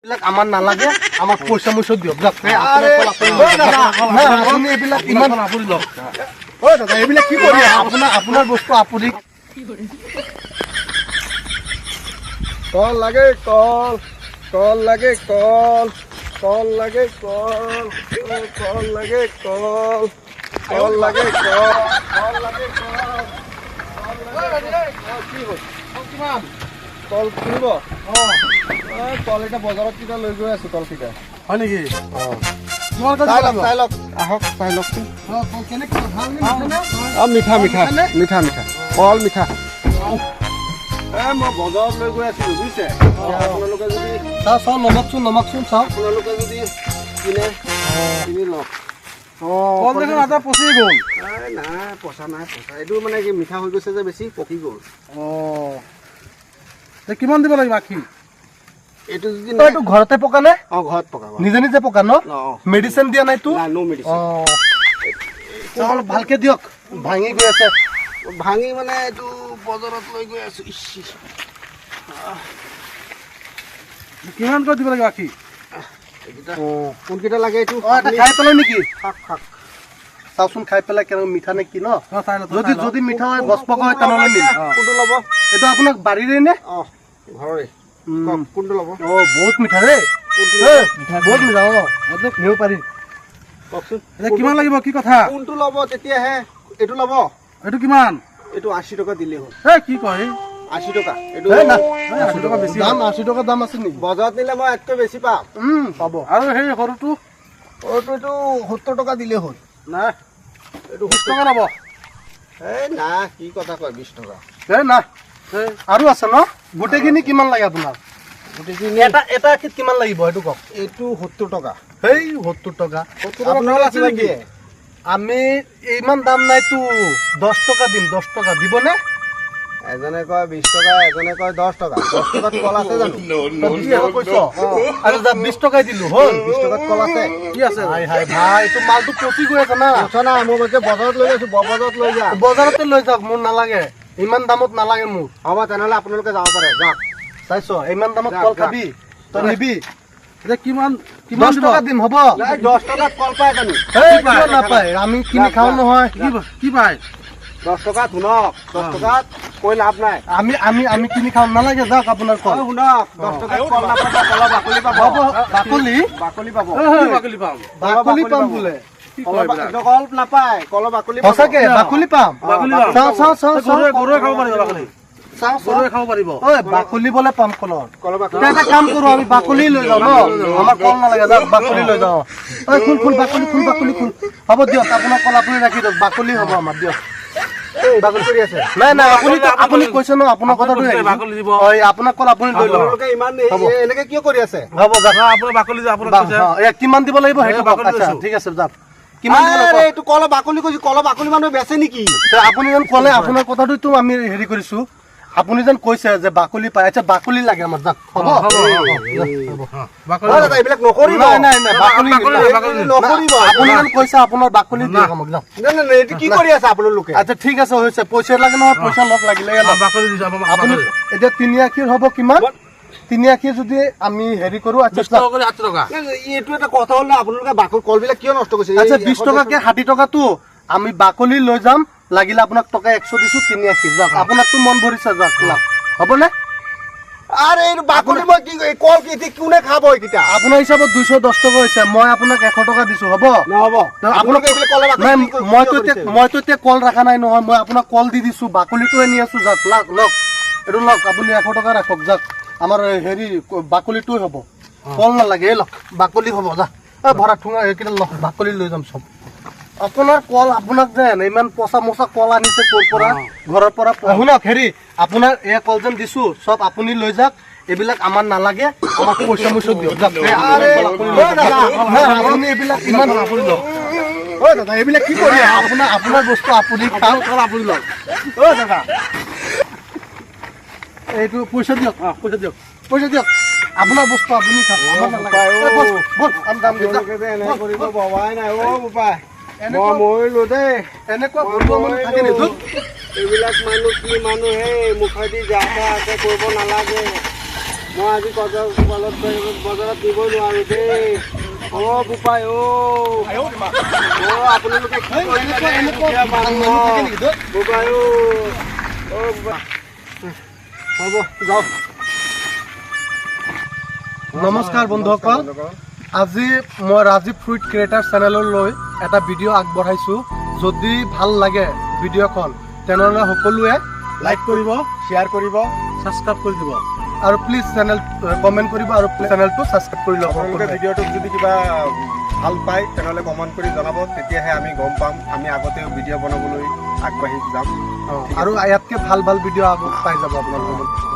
এইবিলাক আমাৰ নালাগে, আমাক পইচা মইচা দিয়ক, যাওক। এই আৰে, আপোনাৰ কল আপুনি ঐ দাদা, নাই, আপুনি এইবিলাক ইমান আপুনি লওক। ঐ দাদা, এইবিলাক কি কৰি আছে? আপোনাৰ বস্তু আপুনি। কল লাগে কল, কল লাগে কল, কল লাগে কল, কল লাগে কল, কল লাগে কল, কল লাগে কল। কি হ'ল? কিমান? কল কিনিব? কল এতিয়া বজাৰত কেইটা লৈ গৈ আছো, কলকেইটা। হয় নেকি? অঁ। তোমালোকৰ চাই লওক, চাই লওক, আহক, চাই লওকচোন। কল কেনেকুৱা, ভাল নে মিঠা নে? অঁ, মিঠা মিঠা। মিঠা নে? মিঠা মিঠা, কল মিঠা। এ মই বজাৰত লৈ গৈ আছিলো, বুজিছে? এতিয়া আপোনালোকে যদি চাওঁ চাওঁ, নমকচোন নমকচোন, চাওঁ। আপোনালোকে যদি কিনে, কিনি লওক। কল দেখোন আধা পচি গ'ল। এই নাই, পচা নাই, পচা। এইটো মানে কি, মিঠা হৈ গৈছে যে বেছি, পকি গ'ল। অঁ, এতিয়া কিমান দিব লাগিব আখি? এইটো যদি তই এইটো ঘৰতে পকা নে? অঁ, ঘৰত পকা। নিজে নিজে পকা ন? অঁ। মেডিচিন দিয়া নাইতো? নাই, ন' মেডিচিন। অঁ, চাওঁ, অলপ ভালকে দিয়ক, ভাঙি গৈ আছে। ভাঙি মানে এইটো বজাৰত লৈ গৈ আছো। ইচ, ইচ। কিমানকৈ দিব লাগিব আখি? এইকেইটা কোনকেইটা লাগে এইটো? অঁ, এটা খাই পেলাই নেকি? খাক খাক। চাওচোন, খাই পেলাই কেনেকুৱা, মিঠা নে কি ন? অঁ, চাই লওক। যদি মিঠা হয়, গছ পকা হয়, তেনেহ'লে নিম। কোনটো ল'ব? এইটো আপোনাক বাৰীৰে নে? অঁ, ঘৰৰে। কওক, কোনটো ল'ব? অঁ, বহুত মিঠা দেই। কোনটো? এই, বহুত মিঠা। অঁ, নিব পাৰি। কওকচোন। এতিয়া কিমান লাগিব, কি কথা? কোনটো ল'ব তেতিয়াহে। এইটো ল'ব? এইটো কিমান? এইটো 80 টকা দিলেই হ'ল। এই কি কয়? 80 টকা এইটো। এই না। এই 80 টকা বেছি। দাম 80 টকা দাম আছে নেকি? বজাৰত নিলে মই ইয়াতকৈ বেছি পাম। পাব। আৰু সেই সৰুটো? এইটো 70 টকা দিলেই হ'ল। নাই। এইটো 20 টকা ল'ব। এই না, কি কথা কয়, 20 টকা? এই না। এই। আৰু আছে ন? গোটেইখিনি কিমান লাগে আপোনাক? গোটেইখিনি এটা এটা আখিত কিমান লাগিব, সেইটো কওক। এইটো 70 টকা। সেই 70 টকা? 70 টকা আপোনালোকে আছে কিমান নেকি? দিয়ে? আমি ইমান দাম নাইতো, 10 টকা দিম, 10 টকা দিবনে? এজনে কয় 20 টকা, এজনে কয় 10 টকা। 10 টকাত কল আছে জানো? তই 20 টকা কৈছ আৰু যা, 20 টকাই দিলো, হ'ল। 20 টকাত কল আছে? কি আছে? হাই হাই ভাই, এইটো মালটো পচি গৈ আছে না। পচা নাই, মই কৈছে বজাৰত লৈ গৈছো, বজাৰত লৈ যা। বজাৰতে লৈ যাওক, মোৰ নালাগে, ইমান দামত নালাগে মোক। হ'ব তেনেহ'লে, আপোনালোকে যাব পাৰে, যাওক। চাইছ, ইমান দামত যাক, কল যাক। খাবি তই? নিবি? এতিয়া কিমান কিমান 10 দিব? টকা দিম, হ'ব। নাই, 10 টকাত কল পায় জানো? এই, কি পায়? কিয় নাপায়? আমি কিনি যাক, খাওঁ যাক। নহয়। কি কি পায়? 10 টকাত, শুনক, 10 টকাত কৈ লাভ নাই। আমি আমি আমি কিনি খাওঁ, নালাগে, যাওক আপোনাৰ কল। অ, শুনক, 10 টকাত কল নাপাব, কলৰ বাকলি পাব। হ'ব, বাকলি। বাকলি পাব। কি বাকলি পাম? বাকলি পাম বোলে। কি কয় কলৰ এইবিলাক? কল নাপায়, কলৰ বাকলি পাব। সঁচাকে বাকলি পাম? বাকলি পাম। চাওঁ চাওঁ চাওঁ চাওঁ। গৰুৱে খাব পাৰিব বাকলি। চাওঁ চাওঁ। গৰুৱে খাব পাৰিব। ঐ, বাকলি বোলে পাম কলৰ। কলৰ বাকলি। এতিয়া এটা কাম কৰো, আমি বাকলি লৈ যাওঁ ন, আমাৰ কল নালাগে, যাওক, বাকলি লৈ যাওঁ। ঐ, খুল খুল, বাকলি খুল, বাকলি খুল। হ'ব দিয়ক, আপোনাৰ কল আপুনি ৰাখি দিয়ক, বাকলি হ'ব আমাৰ, দিয়ক। বাকলি কৰি আছে। নাই নাই, আপুনি কৈছে ন, আপোনাৰ কথাটো কৈছে, বাকলি দিব। হয়, আপোনাক কল আপুনি লৈ লওক। আপোনালোকে ইমান হ'ব। এনেকে কিয় কৰি আছে? হ'ব, যাওক। আপোনাৰ বাকলি যে আপোনাক কৈছে। এয়া কিমান দিব লাগিব সেইটো এই কওক। বাকলি আচ্ছা। লৈছো। ঠিক আছে, যাওক। কিমান দিব আৰে, লাগিব? এইটো কলৰ বাকলি কৈছো, কলৰ বাকলি মানুহে বেচে নেকি? তে আপুনি যেন ক'লে, আপোনাৰ কথাটোতো আমি হেৰি কৰিছো, আপুনি যেন কৈছে যে বাকলি পায়। আচ্ছা, বাকলি লাগে আমাৰ, যাওক, হ'ব। হ'ব, হ'ব। বাকলি। অ, দাদা, এইবিলাক নকৰিব। নাই নাই নাই, বাকলি বাকলি নাই। বাকলি নকৰিব। আপুনি যেন কৈছে, আপোনাৰ বাকলি দিয়ক আমাক, যাওক। নাই নাই নাই, এইটো কি কৰি আছে আপোনালোকে? আচ্ছা, ঠিক আছে, হৈছে। পইচা লাগে নহয়, পইচা লগ লাগিলে লওক। বাকলি দিছো আপোনাক। আপুনি বাকলি। এতিয়া তিনি আশীৰ হ'ব কিমান? তিনি আশী যদি আমি হেৰি কৰো, আচ্ছা। 20 টকা কৰি 60 টকা। নাই, নাই, এইটো এটা কথা হ'ল না, আপোনালোকে বাকলি কলবিলাক কিয় নষ্ট কৰিছে? আচ্ছা, 20 টকাকে 60 টকাটো আমি বাকলি লৈ যাম, লাগিলে আপোনাক টকা 100 দিছো, তিনি আশী, যাওক। আপোনাকতো মন ভৰিছে, যাওক, লাভ হ'বনে? আৰে, এইটো বাকলি মই কি, এই কল কি এতিয়া কোনে খাব এইকেইটা? আপোনাৰ হিচাপত 210 টকা হৈছে, মই আপোনাক 100 টকা দিছো, হ'ব। নহ'ব। আপোনাক আপোনালোকে এইবিলাক কলৰ বাকলি নাই। কি মইতো কিয় এতিয়া কৰিছে? মইতো এতিয়া কল ৰখা নাই নহয়, মই আপোনাক কল দি দিছো, বাকলিটো আনি আছো, যাওক, লওক লওক, এইটো লওক, আপুনি 100 টকা ৰাখক, যাওক। আমাৰ হেৰি বাকলিটোৱে হ'ব, কল নালাগে, এই লওক, বাকলি হ'ব, যা। এই ভৰা ঠোঙা এইকেইটা লওক, বাকলি লৈ যাম চব। আপোনাৰ কল আপোনাক যেন ইমান পচা মচা কল আনিছে ক'ৰ পৰা, ঘৰৰ পৰা? শুনক, হেৰি, আপোনাৰ এই কল যেন দিছো, চব আপুনি লৈ যাওক, এইবিলাক আমাৰ নালাগে, আমাক পইচা মইচা দিয়ক, যাওক। এই আপোনাৰ আৰে, কল আপুনি লৈ ঐ দাদা, যাওক। নাই, আপুনি এইবিলাক ইমান আপুনি লওক। ঐ দাদা, এইবিলাক কি কৰি আছে? আপোনাৰ বস্তু আপুনি খাওক। কল আপুনি লওক। ঐ দাদা, এইটো পইচা দিয়ক। অঁ, পইচা দিয়ক। পইচা দিয়ক, আপোনাৰ বস্তু আপুনি খাওক, আমাৰ নালাগে। বোপাই, এই বল, বল, আমি দাম দিম, যা। আপোনালোকে যে এনে বল, কৰিব বল। ভবাই নাই অ বোপাই। মই মৰিলো দেই। এনেকুৱা মই ভতুৱা মানুহ থাকে নি? মৰিলো। ধুত। এইবিলাক মানুহ কি মানুহ হে, মুখেদি যা তা আছে কৰিব নালাগে। মই আজি কলত বজাৰত দিবই নোৱাৰো দেই। অ বোপাই, অ অ, আপোনালোকে কি কৰিলে এনেকুৱা দেই, এনেকুৱা দুখীয়া মানুহ মানুহ। থাকে নেকি ধেত? বোপাই, অ অ বোপাই, হ'ব যাওক। নমস্কাৰ বন্ধুসকল, আজি মই ৰাজীৱ ফ্ৰুইট ক্ৰিয়েটাৰ চেনেললৈ এটা ভিডিঅ' আগবঢ়াইছোঁ। যদি ভাল লাগে ভিডিঅ'খন, তেনেহ'লে সকলোৱে লাইক কৰিব, শ্বেয়াৰ কৰিব, ছাবস্ক্ৰাইব কৰি দিব আৰু প্লিজ চেনেল কমেণ্ট কৰিব আৰু চেনেলটো ছাবস্ক্ৰাইব কৰি ল'ব। আপোনালোকে ভিডিঅ'টোক যদি কিবা ভাল পায়, তেনেহ'লে কমেণ্ট কৰি জনাব, তেতিয়াহে আমি গম পাম, আমি আগতেও ভিডিঅ' বনাবলৈ আগবাঢ়ি যাম। আৰু ইয়াতকৈ ভাল ভাল ভিডিঅ' আগত পাই যাব আপোনালোকে।